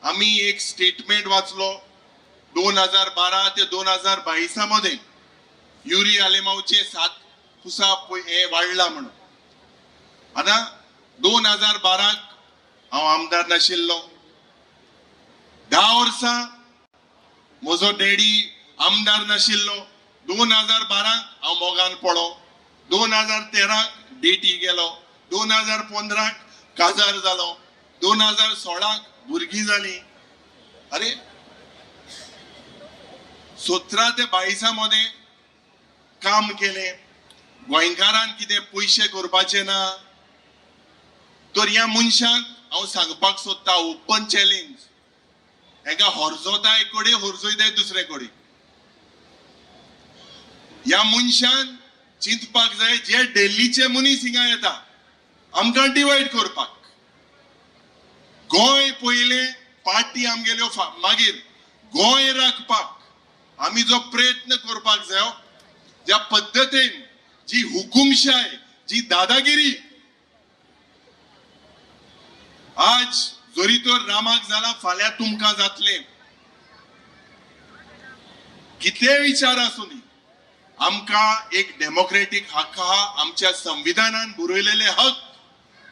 आमी एक स्टेटमेंट वाचलो, 2012 ते 2022 मध्ये युरी आलेमावचे 7 पुसा हे वाडला म्हणून. आतां 2012क हांव आमदार नाशिल्लो. 10 वर्सां म्हजो डॅडी आमदार नाशिल्लो. 2012क हांव मोगान पडो, 2013क डेटी गेलो, 2015क काजार जालो, 2016क भुरगीं जालीं. अरे, 17 ते 22 मदें काम केलें. गोंयकारान कितें पयशे करपाचे ना? तर ह्या मनशांक हांव सांगपाक सोदता, ओपन चॅलेंज, हेका हरजोता एक कडेन, हरजोयताय दुसरे कडेन. ह्या मनशान चिंतपाक जाय, जे दिल्लीचे मनीस हिंगा येता आमकां डिवायड करपाक. गोंय पयलें, पार्टी आमगेल्यो मागीर. गोंय राखपाक आमी जो प्रयत्न करपाक जायो, ज्या पद्दतीन जी हुकुमशाय, जी दादागिरी आज जरी तर रामाक जाला, फाल्यां तुमकां जातलें. कितेंय विचार आसूं दी, आमकां एक डेमोक्रेटीक हक्क आहा, आमच्या संविधानान बरयलेले हक.